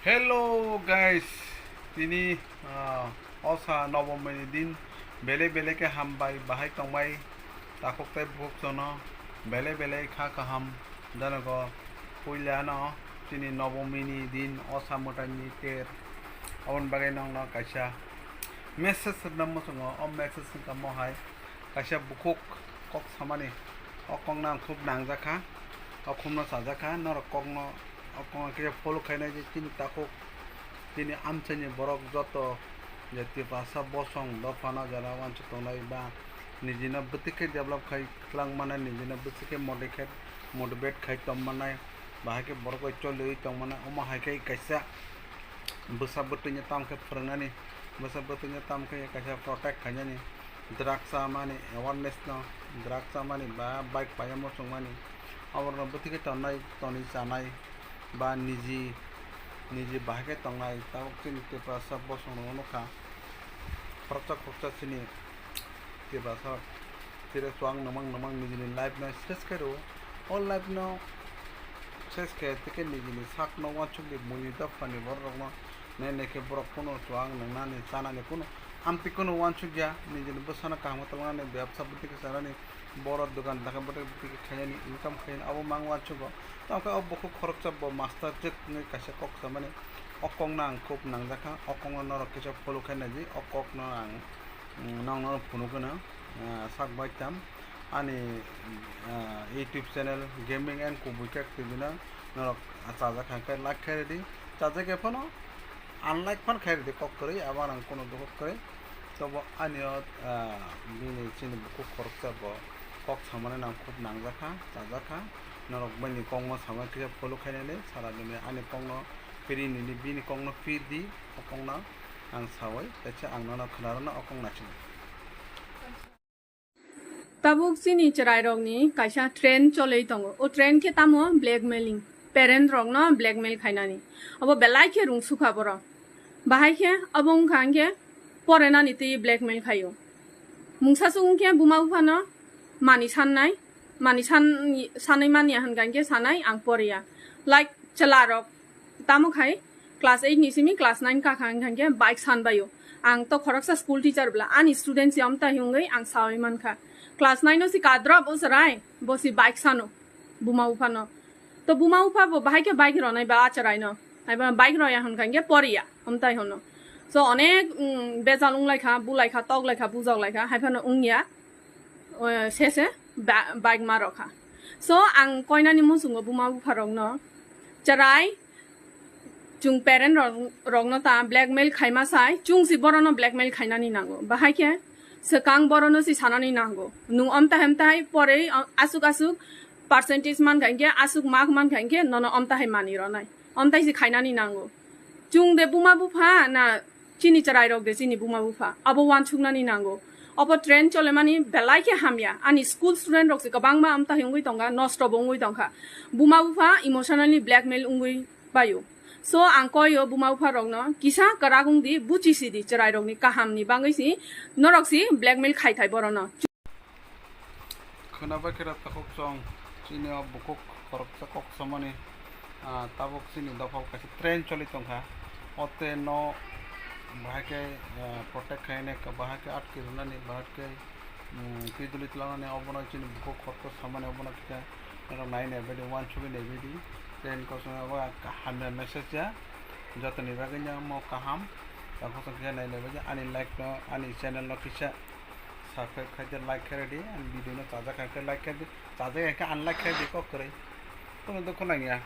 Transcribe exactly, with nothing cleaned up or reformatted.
Hello guys, tini, ah, osa nobomini din, belai belai khe hambai, bahai tongbai, takhuk tei bukhuk jono belai belai kha kaham janogo. Puilano chini nobomini din osa mwtaini ter, aboni bagwi nongno kaisa message rwna muchungo. O message wngkha mohai kaisa bukhuk kok samani, o kokno ang khub nangjakha, o khumno chajakha, norok kokno, o kokno khe follow khainai je chini takhuk, chini amchaini borok joto je Tiprasa bosong dophano jara uansuk tongnai ba nijino bwtwi khe develop khai twlang mannai, nijino bwtwi khe motivate, motivate khai tong mannai, bahai khe borok bai choliwi tong mannai, omo hai khe kaisa bwsa bwtwino tamo khe phwrwngnani, bwsa bwtwino tamo khe kaisa protect khainani, drug chamani awareness no, drug chamani ba bike paina muchungmani, aborokno bwtwi khe tongnai, tonwi chanai ba niji, niji bahai khe tongnai. Tabuk chini Tiprasa bosongrokno nukha, khoroksa khoroksa chini Tiprasa chire chuwak nwmang nwmang nijini life no ses khe rwo. O life no ses khe tei khe nijini sak no uansuk di, buini dophani borok rok no nai nai khe borok kunu chuwak nwngnani chanani kunu amtwi kunu uansuk ya, nijini bwsano kaham khe twlangnani, bebsa bwtwi khe chanani, borok dogan dakha bwtwi bwtwi khe khainani, income khainani abo mang uansugo. Tamo khe o bukhuk khoroksa bo master jwk wngwi kaisa kok samani, o kokno ang khub nangjakha, o kokno norok kisa follow khainai di, o kokno ang, mm, nokno phunuk gwnang, ah, sak bai tam. Ani, ah, YouTube channel Gaming and Kubui Kak T V no norok chajak kha khe like khe rwdi. Chajak ya phano unlike phan khe rwdi kok kwrwi, abo ang kunu dukhu kwrwi. Tobo ani o, ah, bini chini bukhuk khoroksa bo kok samani nang khub nangjak kha, chajak kha. Norok bini kokno samani kisa follow khainani sara dini ani kokno piri nini, bini kokno pir di, o kokno ang saui, teisa ang nono khwnarwno o kok naisingwi. Tabuk chini chwrairokni kaisa trend cholwi tongo. O trend khe tamo blackmailing, parent rokno blackmail khainani. Obo belai khe rungsukha borok. Bahai khe obo wngkha hwnkhe porenani twi blackmail khaio. Mungsa swk wngkhe buma buphano mani sannai, mani san-, sanwi manya hwnkha hwnkhe sanai ang poreya. Like chwlarok tamo khai class eight ni simi class nine kakha hwnkha hwnkhe bike sanbaio. Ang to khoroksa school teacher bwla, ani student si amtai wngwi ang saui mankha. Class nine o si kadrop o chwrai, bo si bike sano, buma buphano. To buma bupha bo bahai khe bike ronai ba a chwraino. Haiba bike roya hwnkha hwnkhe poriya, amtai hono. So onek, mm, bejal wnglaikha, bulaikha, toklaikha, bujoklaikha, haiphano wngya, o, sese ba-, bike ma rokha. So ang koinani muchungo buma bupharokno chwrai, chwng parent rok, rokno ta blackmail khaima sai, chwng si borokno blackmail khainani nango. Bahai khe swkang borokno si sanani nango. Nwng amtai amtai porwi, o, aswk aswk percentage mankha hwnkhe, aswk mark mankha hwnkhe nono amtai hai mani ronai. Amtai si khainani nango. Chwng de buma bupha na chini chwrairok de chini buma bupha, abo uansuknani nango. Obo trend cholemani belai khe hamya. Ani school student rok se kwbangma amtai wngwi tongkha, nosto bo wngwi tongkha. Buma bupha emotionally blackmail wngwi baio. So ang koio buma bupha rokno kisa kwrak wngdi, buchi sidi chwrairokni kahamni bangwi si norok si blackmail khai thai borokno. Khwnabai khe rw takhuk chwng chini o bukhuk khoroksa kok samani, ah, tabuk chini dophal kaisa train choli tongkha. O train no bahai khe, ah, protect khainai, bahai khe atki rwnani, bahai khe, um, piduli twlangnani, obono chini bukhuk khoroksa samani, obono khe norok nai nai baidi, uansugwi nai baidi. Train kosom abo hamya message ya, jotoni bagwi no omo kaham. Takhuk chwng khe nai nai baidi, ani life no, ani channel no kisa subscribe khai di, like khai di, ani video no chajak khai khe like khai di, chajak khai khe unlike khai di kok kwrwi. Kono dukhu nangya.